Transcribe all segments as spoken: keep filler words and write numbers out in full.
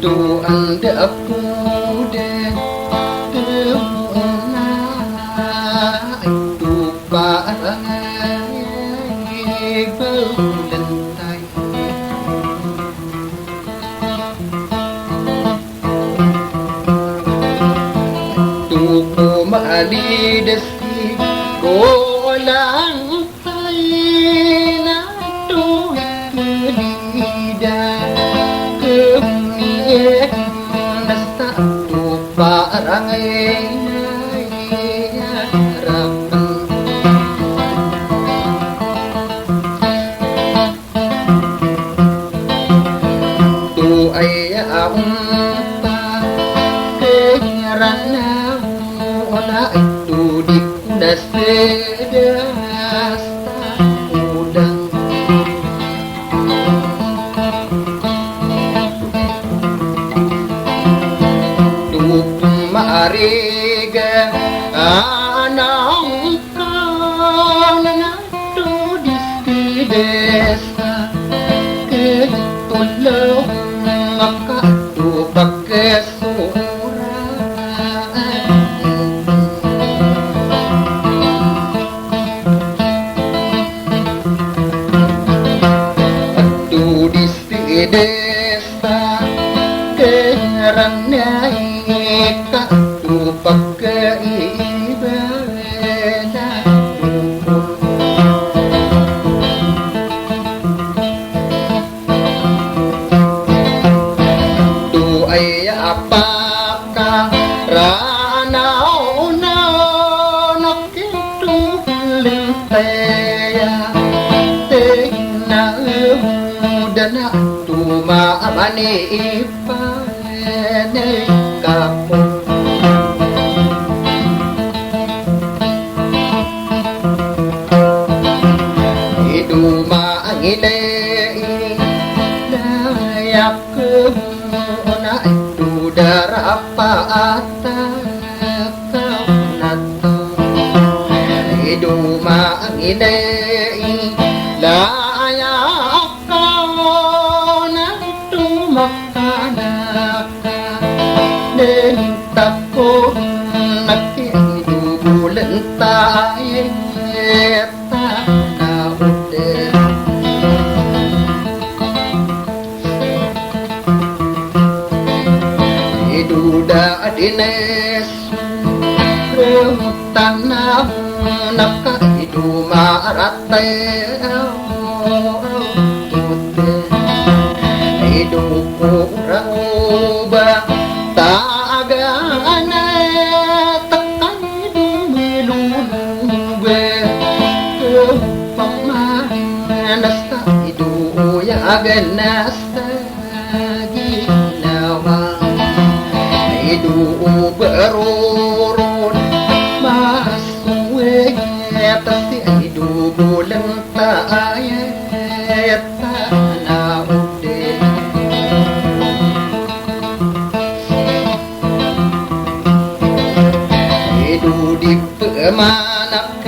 Tu ande aku de, tu na, tu parangai balentai. Tu kumali desi kolang Kaina toh lidah kemie nasa tu parangai harapan. Tu aya ampa kerana ona tu di Dasas udang. Tupung mariga anang kanangan tu di desa. Ketulung maka tu pakai Atu di desa keranai katu pakai bela. Tu aya apaka ranau nanak tu lentea tena dana tu mamani ipane kapung. Idu mangilei dayak kemuna idu darapa atak kaunat. Idu mangilei dayak kaunat tu makanak. Dentako nake idu bulan taye tana ude. Idu da dines tanah naka idu marate. Idu kurang ubah tagana tekan idu milulube. Pamanas idu ya ganas ginawa. Idu berurun masue tasi idu bulan taye tana ude. Idu di pemanak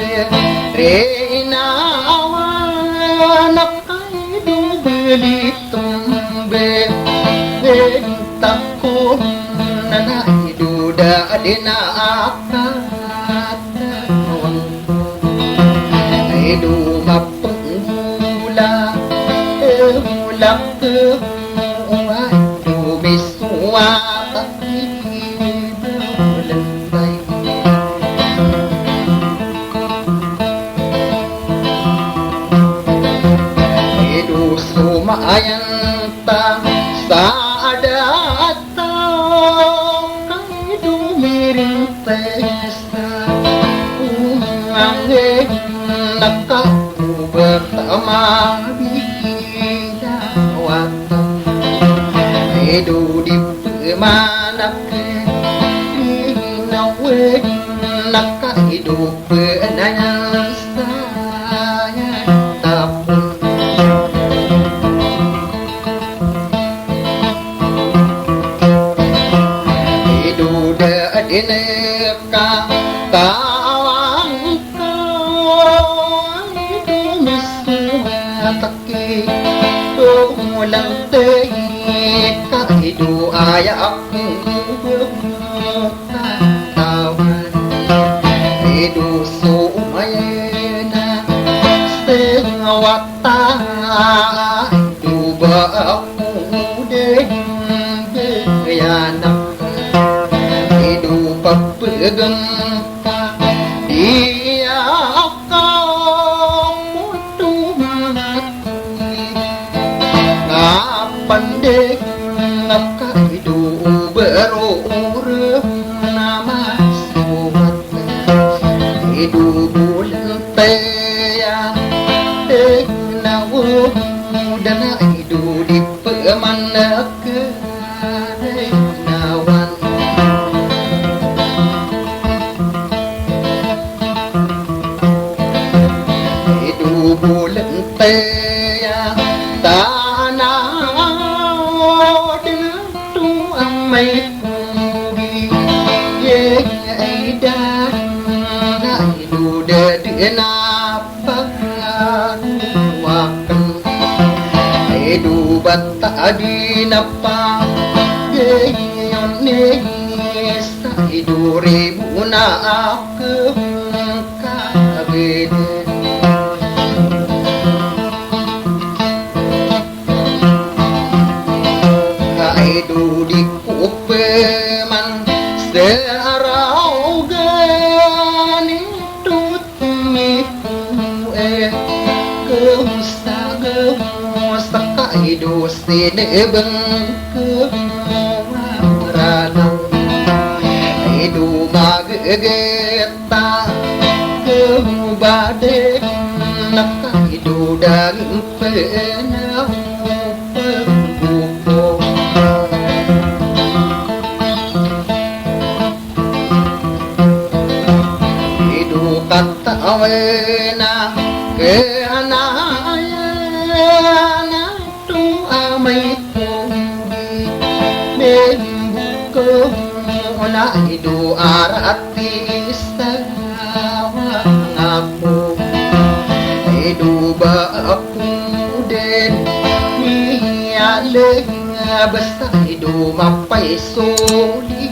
rinawa nak idu beli tumbe. Takon nana idu da dina akan. Idu mapenggula, eh, ulang, eh, uai, tu bisua, tapi, eh, lembai. Idu sumayan ta sadat Tau kaidu miring pesta, uang nakaku bertama bilang watang. Idu di pemanak, inawe nakaidu penangan saya tapun. Iduda dineka tawangka, idu misua taki, tulang teka idu Ayaku katawan, idu sumayena sewata, idu baku deng beyanak, idu papegempa dia kamu tumat. Ngapan deh ngaka idu berurep nama suat. Idu bulan teya deh nawu dana idu di pemanaka. Nawan. Idu bulan teya tanah dengan tu amai kundi. Ye ida na idu dede na paharuakan. Idu bata dinapa geyon nesa idu ribu na akun kabede. Kaidu di kupeman serau gani tut miku eh keusa geusa kaidu sine bengke ranau idu magegeta keu bade naka idu daging penau pembuko. Idu katawena ke anak ayana tu amai kundi membuka na idu arati sawa ngaku idu baku den miale basa idu mapai soli.